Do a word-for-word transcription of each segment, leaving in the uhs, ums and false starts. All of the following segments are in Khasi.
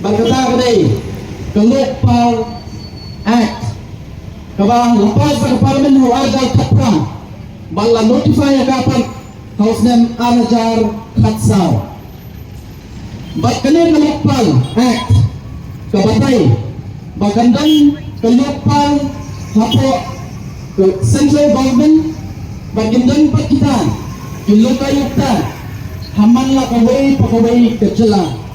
Kata ka dei ka Lokpal Act kaba la pass da ka Parliament ha u ar hajar khatphra bad la notify ïa ka pat ha u snem ar hajar khatsaw. Bad kane ka Lokpal Act ka batai ba kan don ka Lokpal hapoh ka Central Government bad kin don pat kita ki Lokayukta ha man la kawei pa kawei ka jylla.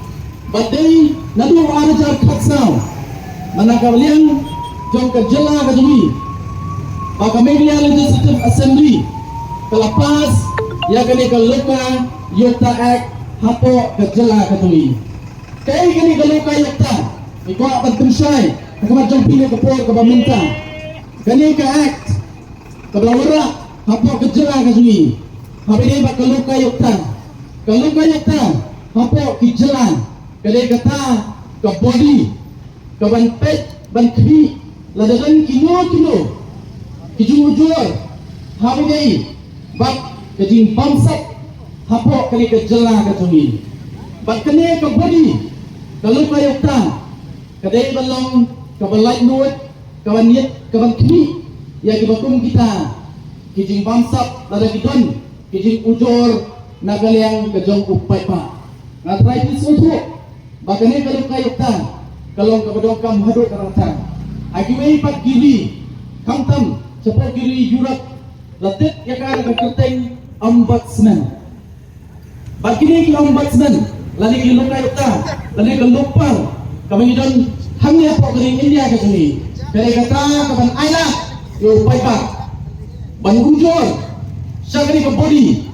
Bad dei naduh ar hajar khatsaw, man la ka liang jong ka jylla ka jong ngi, ba ka Meghalaya Legislative Assembly ka la pass ïa kane ka Lokayukta Act hapoh ka jylla ka jong ngi. Kaei kane ka Lokayukta? Ngi kwah ban pynshai ha khmat jong phi ha ka por kaba mynta. Kane ka Act kaba la wanrah hapoh ka jylla ka jong ngi, haba ïadei bad ka Lokayukta. Ka Lokayukta hapoh ki jylla ka dei kata ka body kaban peit ban khmih lada don kino kino ki jingujor haba ïadei bad ka jingbamsap hapoh kane ka jylla ka jong ngi. Bad kane ka body ka Lokayukta ka dei ban long kaba laitluid, kaban ïa, kaban khmih ïa kiba kum kita ki jingbamsap lada ki don ki jingujor na ka liang ka jong u paidbah. Nga trai phi sngewthuh ba kane ka Lokayukta ka long kaba donkam haduh katta. Ha kiwei pat ki ri, khamtam shapoh ki ri Europe, la tip ïa ka da ka kyrteng Ombudsman. Bad kine ki Ombudsman lane ki Lokayukta lane ka Lokpal kaba ngi don hangne hapoh ka ri India ka jong ngi, ka dei kata kaban ailad ïa u paidbah ban ujor sha kane ka body.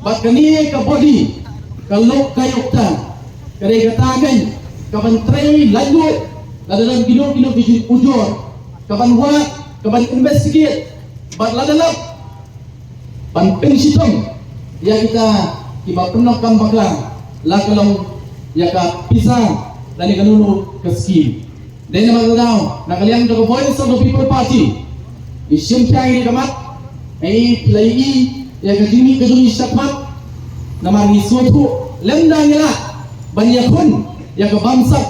Bad kane ka body ka Lokayukta ka dei kata kan kaban trei laitluid lada don kino kino ki jingujor, kaban wad, kaban investigate, bad lada lap ban pynshitom ïa kita kiba pyndonkam bakla, la ka long ïa ka pisa lane kano kano ka skim. Dei namar kata daw na ka liang jong ka Voice of the People Party ngi shim khia ïa ka mat, ngi la ïohi ïa ka jingmih ka jong ngi shakhmat. Namar ngi sngewthuh lymda ngi lah ban ïakhun ïa ka bamsap,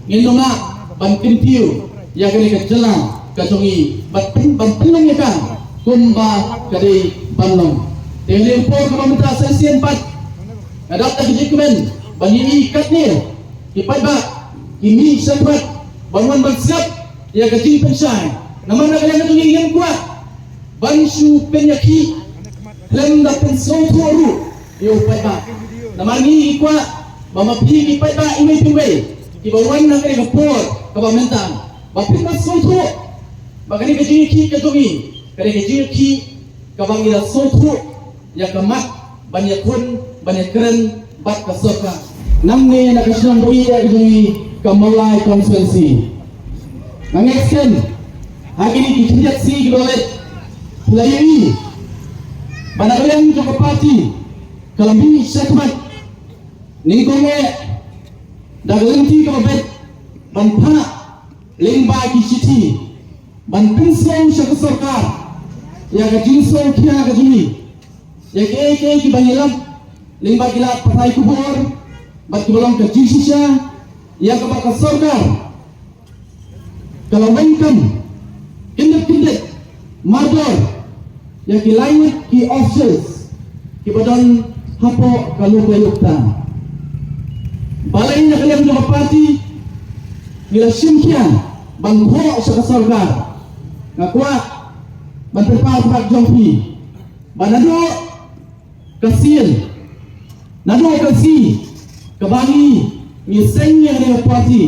ngin ym lah ban kyntiew ïa kane ka jylla ka jong ngi ban pyn, ban pynlong ïa ka kumba ka dei ban long. Te ha kane ka por kaba mynta sa shisien pat nga dap da ka jingkmen ban ïohi katne ki paidbah ki mih shakhmat ban wan ban sngap ïa ka jingpynshai. Namar na ka liang ka jong ngi ngim kwah ban shu pynïakhih khlem da pynsngewthuh ruh ïa u paidbah. Namar ngi ngi kwah ba ma phi ki paidbah iwei pa iwei kiba wan ha kane ka por kaba mynta, ba phin da sngewthuh ba kane ka jingïakhih ka jong ngi ka dei ka jingïakhih kaba ngi la sngewthuh ïa ka mat ban ïakhun ban ïakren bad ka sorkar. Nangne na ka shnong ba ïeit ka jong ngi ka Mawlai constituency, nga ngeit skhem ha kine ki khyndiat sngi kiba la leit phi la ïohi ba na ka liang jong ka party ka la mih shakhmat. Nyngkong eh da ka lynti kaba beit ban phah lyngba ki shithi ban pynsngew sha ka sorkar ïa ka jingsngewkhia ka jong ngi, ïa kiei kiei kiba ngi lap lyngba ki lad pathai khubor bad kiba long ka jingshisha, ïa kaba ka sorkar ka la weng kam kyndit kyndit mardor ïa ki lai ngut ki officials kiba don hapoh ka Lokayukta. Balei na ka liang jong ka party ngi la shim khia ban thoh sha ka sorkar? Nga kwah ban pynpaw khmat jong phi ba naduh ka sien, naduh ka sngi kaba ngi, ngi seng ïa kane ka party,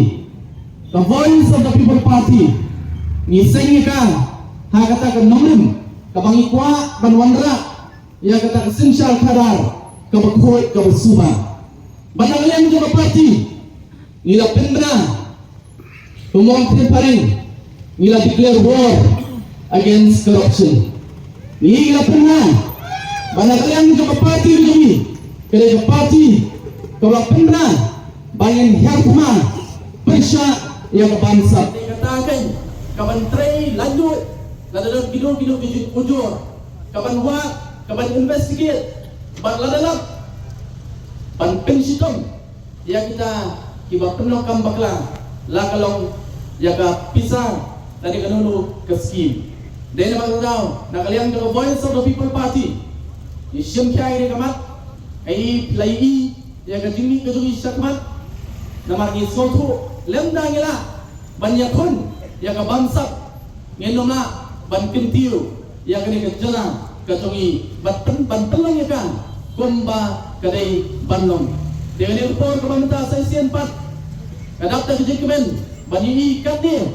ka Voice of the People Party, ngi seng ïa ka ha kata ka nongrim kaba ngi kwah ban wanrah ïa kata ka synshar khadar kaba khuid kaba suba. Bad na ka liang jong ka party ngi la pynbna, kumba ong phareng, ngi la declare war against corruption. Ngi la pynbna ba na ka liang jong ka party jong ngi ka dei ka party kaba la pynbna ba ngin hiar thma pyrshah ïa ka bamsap. Kata kan kaban trei laitluid lada don kino kino ki jingujor, kaban wad, kaban investigate bad lada lap ban pynshitom ïa kita kiba pynlong kam bakla, la ka long ïa ka pisa lane kano kano ka skim. Dei namar kata, na ka liang jong ka Voice of the People Party, ngi shim khia ïa ka mat, ai la i ïa ka jingmih ka jong i shakhmat. Namar ngi sngewthuh lem da ngi lah ban ïakhun ïa ka bamsap, ngin ym lah ban kyntiew ïa kane ka jylla ka jong i, ban pyn, ban pynlong ïa ka kumba ka dei ban long. Te kane ka por kaba mynta sa shisien pat ka dap da ka jingkmen ban ïohi katne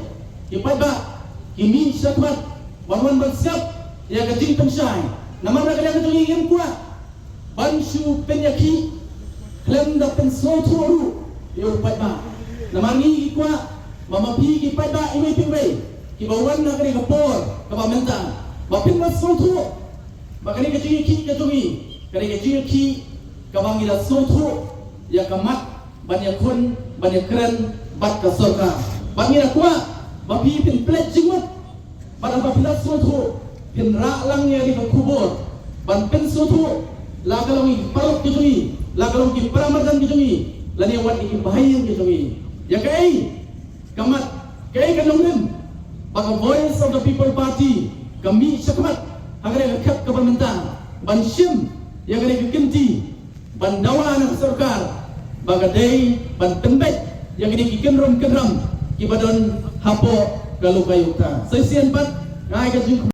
ki paidbah ki mih shakhmat ban wan ban sngap ïa ka jingpynshai. Namar na ka liang ka jong i ngim kwah ban shu pynïakhih khlem da pynsngewthuh ruh ïa u paidbah. Namar ngi ngi kwah ba ma phi ki paidbah iwei pa iwei kiba wan ha kane ka por kaba mynta, ba phin da sngewthuh ba kane ka jingïakhih ka jong i ka dei ka jingïakhih kaba ngi da sngewthuh ïa ka mat ban ïakhun, ban ïakren bad ka sorkar. Bad ngi da kwah ba phi phin pynleit jingmut, bad haba phi la sngewthuh, phin rah lang ïa kane ka khubor ban pynsngewthuh la ka long ïa ki paralok ki jong i, la ka long ïa ki para marjan ki jong i, lane wat ïa ki bahaïing ki jong i. Ïa kaei ka mat, kaei ka nongrim ba ka Voice of the People Party ka mih shakhmat ha kane ka khep kaba mynta ban shim ïa kane ka kynti ban dawa na ka sorkar ba ka dei ban pynbeit ïa kine ki kynrum kynram kiba don hapoh ka Luka Yukta. Sa shisien pat nga ai ka jing